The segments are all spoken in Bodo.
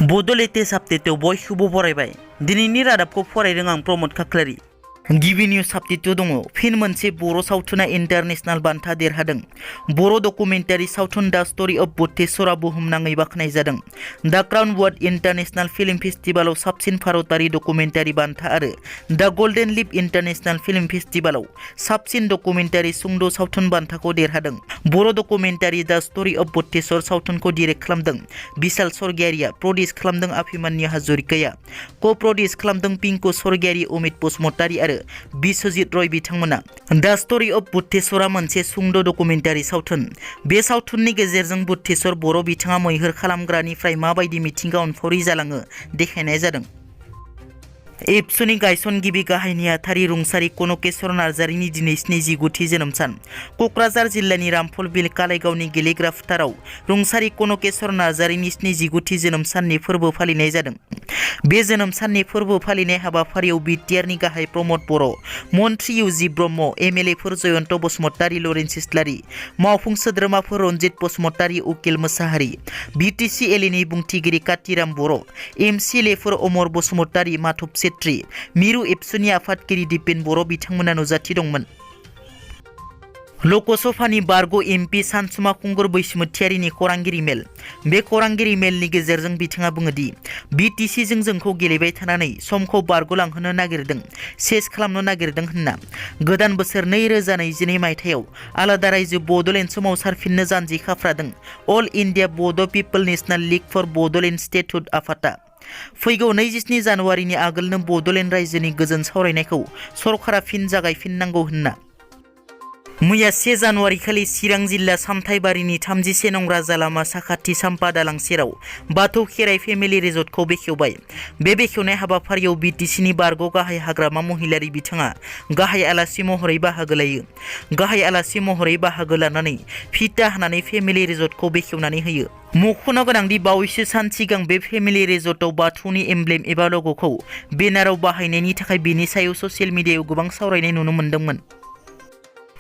बड' लेटेस्ट आपडेटआव बयखौबो बरायबाय। दिनैनि रादाबखौ फरायदों आं प्रमद खाख्लारि। गिबि निउज आपडेटआव दङ फिन मोनसे बर' सावथुना इन्टारनेशनेल बान्था देरहादों। बर' डकुमेन्टारि सावथुन दा स्ट'री अफ बुद्धेश्वरा बुहुमनाङै बाख्नाय जादों। दा क्राउन अवार्ड इन्टारनेशनेल फिल्म फेस्टिभेलाव साबसिन भारतारि डकुमेन्टारि बान्था आरो दा गल्डेन लिप इन्टारनेशनेल फिल्म फेस्टिभेलाव साबसिन डकुमेन्टारि सुंद' सावथुन बान्थाखौ देरहादों। बर' डकुमेन्टारि दा स्ट'री अफ बुद्धेश्वर सावथुनखौ डिरेक्ट खालामदों बिशाल सरगियारिया, प्रडिउस खालामदों अभिमन्यु हाजरिकाया, को-प्रडिउस खालामदों पिंकु सरगियारि, अमित बसुमतारी आरो बिश्वजित रय बिथांमोना। दा स्ट'री अफ बुद्धेश्वरा मोनसे सुंद' डकुमेन्टारि सावथुन। बे सावथुननि गेजेरजों बुद्धेश्वर बर' बिथाङा मैहुर खालामग्रानिफ्राय माबायदि मिथिंगा अनफावरि जालाङो देखायनाय जादों। एबसुनि गायसनगिरि गाहाय नेहाथारि रुंसारि कनकेश्वर नार्जारिनि दिनै 79थि जोनोम सान। क'क्राझार जिल्लानि रामफल बिल कालाइगावनि गेलेग्रा फोथाराव रुंसारि कनकेश्वर नार्जारिनि 79थि जोनोम साननि फोरबो फालिनाय जादों। बे जोनोम साननि फोरबो फालिनाय हाबाफारियाव बिटिआरनि गाहाय प्रमद बर', मन्त्रि इउजि ब्रह्म, एमएलएफोर जयन्त बसुमतारी, लरेन्स इस्लारि, मावफुं सोद्रोमाफोर रन्जित बसुमतारी, उकिल मोसाहारि, बिटिसि एलएनि बुंथिगिरि कातिराम बर', एमसिएलएफोर अमर बसुमतारी, माधब सेट्रि, मिरु एबसुनि आफादगिरि दिपेन बर' बिथांमोना नुजाथि दंमोन। लकसभानि बारग' एमपि सानसुमा खुंगुर बैसोमुथियारिनि खौरांगिरि मेल। बे खौरांगिरि मेलनि गेजेरजों बिथाङा बुङोदि बिटिसिजों जोंखौ गेलेबाय थानानै समखौ बारग'लांहोनो नागिरदों, सेस खालामनो नागिरदों होनना गोदान बोसोर 2022 मायथाइयाव आलादा रायजो Bodoland सोमावसारफिननो जानजि खाफ्रादों All India Bodo' People National League for Bodoland statehood आफादा। फैगौ 27 जानुवारिनि आगोलनो बड'लेण्ड रायजोनि गोजोन सावरायनायखौ सरकारा फिन जागायफिननांगौ होनना। मैया 1 जानुवारि खालि चिरां जिल्ला सामथाइबारिनि 31 नं राजा लामा साखाथि साम्पा दालां सेराव बाथौ खेराइ फेमिलि रिजर्टखौ बेखेवबाय। बे बेखेवनाय हाबाफारियाव बिटिसिनि बारग' गाहाय हाग्रामा महिलारि बिथाङा गाहाय आलासि महरै बाहागो लायो। गाहाय आलासि महरै बाहागो लानानै फिथा हानानै फेमिलि रिजर्टखौ बेखेवनानै होयो। मख'नो गोनांदि बावैसो सान सिगां बे फेमिलि रिजर्टआव बाथौनि एमब्लेम एबा लग'खौ बेनाराव बाहायनायनि थाखाय बेनि सायाव ससियेल मिडियायाव गोबां सावरायनाय नुनो मोन्दोंमोन।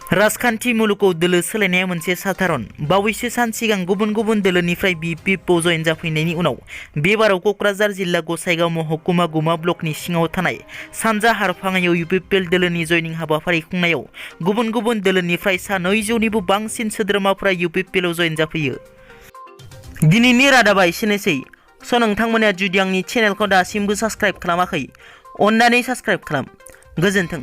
राजखान्थि मुलुगाव दोलो सोलायनाया मोनसे साधारन। बावैसो सान सिगां गुबुन गुबुन दोलोनिफ्राय बिपिएफआव जयेन जाफैनायनि उनाव बे बाराव क'क्राझार जिल्ला गसाइगाव महकुमा गुमा ब्लकनि सिङाव थानाय सानजा हारफाङायाव इउपिपिएल दोलोनि जयनिं हाबाफारि खुंनायाव गुबुन गुबुन दोलोनिफ्राय सा 200निबो बांसिन सोद्रोमाफोरा इउपिपिएलआव जयेन जाफैयो। दिनैनि रादाबा एसेनोसै। नोंथांमोना जुदि आंनि चेनेलखौ दासिमबो साबस्क्राइब खालामाखै, अन्नानै साबस्क्राइब खालाम। गोजोन्थों।